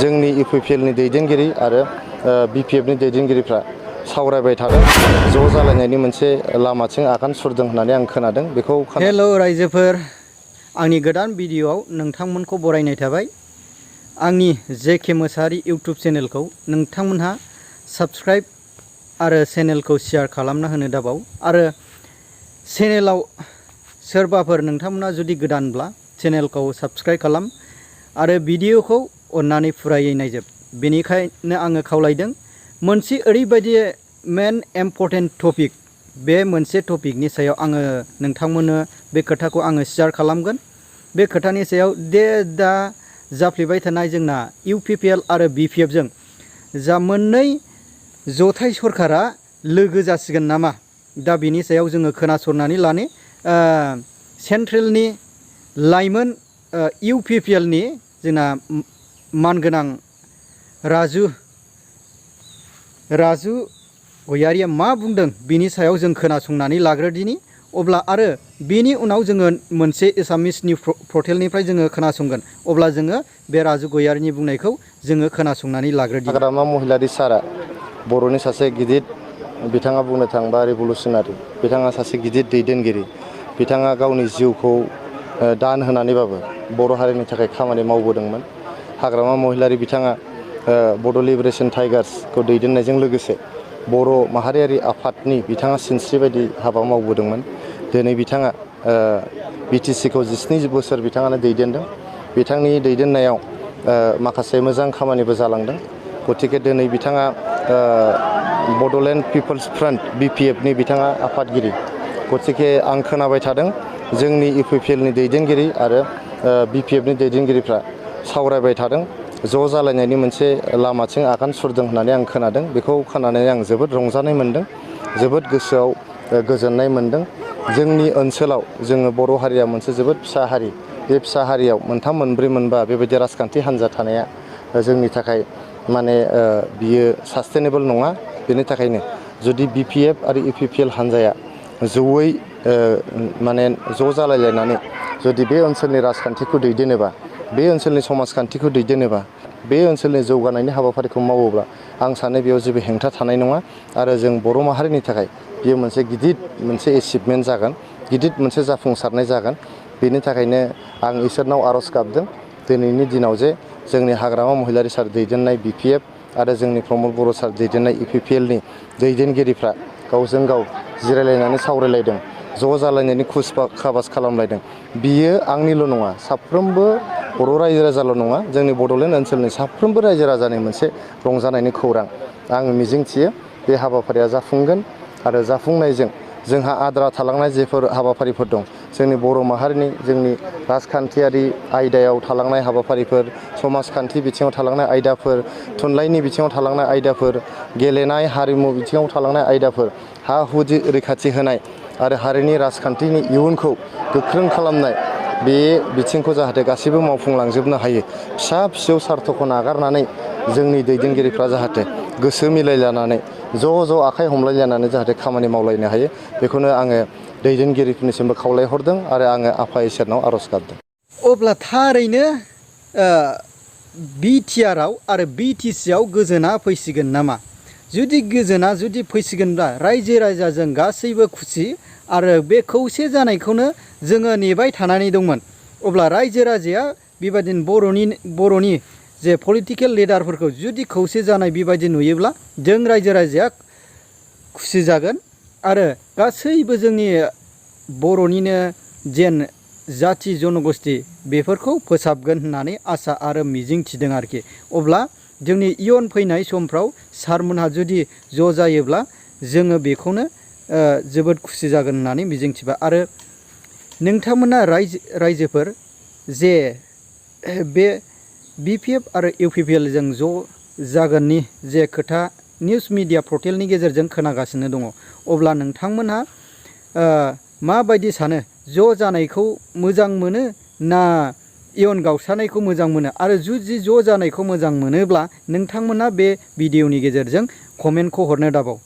जोंनि इउपिपिएलनि दैदेनगिरि आरो बिपिएफनि दैदेनगिरिफ्रा सावरायबाय थादों ज' जालायनायनि मोनसे लामाथिं आगान सुरदों होननानै आं खोनादों बेखौ हेल' रायजोफोर आंनि गोदान भिडिअ'आव नोंथांमोनखौ बरायनाय थाबाय आंनि जेके मोसाहारि इउटुब चेनेलखौ नोंथांमोनहा साबस्क्राइब आरो चेनेलखौ शेयार खालामना होनो दाबाव आरो चेनेलाव सोरबाफोर नोंथांमोना जुदि गोदानब्ला चेनेलखौ साबस्क्राइब खालाम आरो भिडिअ'खौ अन्नानै फुरायै नायजोब बेनिखायनो आङो खावलायदों मोनसे ओरैबायदि मेन इम्परटेन्ट टपिक बे मोनसे टपिकनि सायाव आङो नोंथांमोननो बे खोथाखौ आङो शेयार खालामगोन बे खोथानि सायाव दा जाफ्लेबाय थानाय जोंना इउपिपिएल आरो बिपिएफजों जा मोननै जथाय सरकारा लोगो जासिगोन नामा दा बिनि सायाव जोङो खोनासंनानै लानो सेन्ट्रेलनि लाइमोन इउपिपिएलनि जोंना मानगोनां राजु गयारिया मा बुंदों बिनि सायाव जों खोनासंनानै लाग्रोदिनि अब्ला आरो बेनि उनाव जोङो मोनसे एसामिस निउस पर्टेलनिफ्राय जोङो खोनासंगोन अब्ला जोङो बे राजु गयारिनि बुंनायखौ जोङो खोनासंनानै लाग्रोदिनि। हाग्रामा महिलारि सारा बर'नि सासे गिदिर बिथाङा बुंनो थाङोबा रिभलुसनारि बिथाङा सासे गिदिर दैदेनगिरि बिथाङा गावनि जिउखौ दान होनानैबाबो बर' हारिनि थाखाय खामानि मावबोदोंमोन। हाग्रामा महिलारि बिथाङा बड' लिबारेसन टाइगार्सखौ दैदेननायजों लोगोसे बर' माहारियारि आफादनि बिथाङा सिनस्रि बायदि हाबा मावबोदोंमोन। दिनै बिथाङा बिटिसिखौ 17 बोसोर बिथाङानो दैदेनदों। बिथांनि दैदेननायाव माखासे मोजां खामानिबो जालांदों। गतिके दिनै बिथाङा बड'लेण्ड पिपल्स फ्रन्ट बिपिएफनि बिथाङा आफादगिरि। गतिके आं खोनाबाय थादों जोंनि इउपिपिएलनि दैदेनगिरि आरो बिपिएफनि दैदेनगिरिफ्रा सावरायबाय थादों ज' जालायनायनि मोनसे लामाथिं आगान सुरदों होननानै आं खोनादों बेखौ खोनानानै आं जोबोद रंजानाय मोनदों जोबोद गोसोआव गोजोननाय मोनदों। जोंनि ओनसोलाव जोङो बर' हारिया मोनसे जोबोद फिसा हारि बे फिसा हारियाव मोनथाम मोनब्रै मोनबा बेबायदि राजखान्थि हान्जा थानाया जोंनि थाखाय माने बियो सास्टेनेबल नङा। बेनि थाखायनो जुदि बिपिएफ आरो इउपिपिएल हान्जाया जयै माने ज' जालायलायनानै जुदि बे ओनसोलनि राजखान्थिखौ दैदेनोबा बे ओनसोलनि समाजखान्थिखौ दैदेनोबा बे ओनसोलनि जौगानायनि हाबाफारिखौ मावोब्ला आं सानो बेयाव जेबो हेंथा थानाय नङा आरो जों बर' माहारिनि थाखाय बेयो मोनसे गिदिर मोनसे एचिभमेन्ट जागोन गिदिर मोनसे जाफुंसारनाय जागोन। बेनि थाखायनो आं इसोरनाव आर'ज गाबदों दिनैनि दिनाव जे जोंनि हाग्रामा महिलारि सार दैदेननाय बिपिएफ आरो जोंनि प्रमद बर' सार दैदेननाय इउपिपिएलनि दैदेनगिरिफ्रा गावजों गाव जिरायलायनानै सावरायलायदों ज' जालायनायनि खुस खाबास खालामलायदों। बियो आंनिल' नङा साफ्रोमबो बर' रायजो राजाल' नङा जोंनि बड'लेण्ड ओनसोलनि साफ्रोमबो रायजो राजानि मोनसे रंजानायनि खौरां। आं मिजिंथियो बे हाबाफारिया जाफुंगोन आरो जाफुंनायजों जोंहा आद्रा थालांनाय जेफोर हाबाफारिफोर दं जोंनि बर' माहारिनि जोंनि राजखान्थियारि आयदायाव थालांनाय हाबाफारिफोर समाजखान्थि बिथिङाव थालांनाय आयदाफोर थुनलाइनि बिथिङाव थालांनाय आयदाफोर गेलेनाय हारिमु बिथिङाव थालांनाय आयदाफोर हा हु रैखाथि होनाय आरो हारिनि राजखान्थिनि इयुनखौ गोख्रों खालामनाय बे बिथिंखौ जाहाथे गासैबो मावफुंलांजोबनो हायो। फिसा फिसौ सार्थखौ नागारनानै जोंनि दैदेनगिरिफ्रा जाहाथे गोसो मिलायलायनानै ज' आखाइ हमलायलायनानै जाहाथे खामानि मावलायनो हायो बेखौनो आङो दैदेनगिरिफोरनिसिमबो खावलायहरदों आरो आङो आफा इसोरनाव आर'ज गाबदों। अब्ला थारैनो बिटिआरआव आरो बिटिसिआव गोजोना फैसिगोन नामा? जुदि गोजोना जुदि फैसिगोनब्ला रायजो राजाजों गासैबो खुसि आरो बे खौसे जानायखौनो जोङो नेबाय थानानै दंमोन। अब्ला रायजो राजाया बेबायदिनो बर'नि जे पलिटिकेल लिडारफोरखौ जुदि खौसे जानाय बेबायदि नुयोब्ला जों रायजो राजाया खुसि जागोन आरो गासैबो जोंनि बर'निनो जेन जाथि जनगस्ति बेफोरखौ फोसाबगोन होननानै आसा आरो मिजिं थिदों आरोखि। अब्ला जोंनि इयुन फैनाय समफ्राव सारमोनहा जुदि ज' जायोब्ला जोङो बेखौनो जोबोद खुसि जागोन होननानै मिजिंथिबाय। आरो नोंथांमोना रायजोफोर जे बे बिपिएफ आरो इउपिपिएलजों ज' जागोननि जे खोथा निउस मिडिया पर्टेलनि गेजेरजों खोनागासिनो दङ अब्ला नोंथांमोनहा माबायदि सानो ज' जानायखौ मोजां मोनो ना इयुन गावस्रानायखौ मोजां मोनो? आरो जुदि ज' जानायखौ मोजां मोनोब्ला नोंथांमोना बे भिडिअनि गेजेरजों कमेन्टखौ हरनो दाबाव।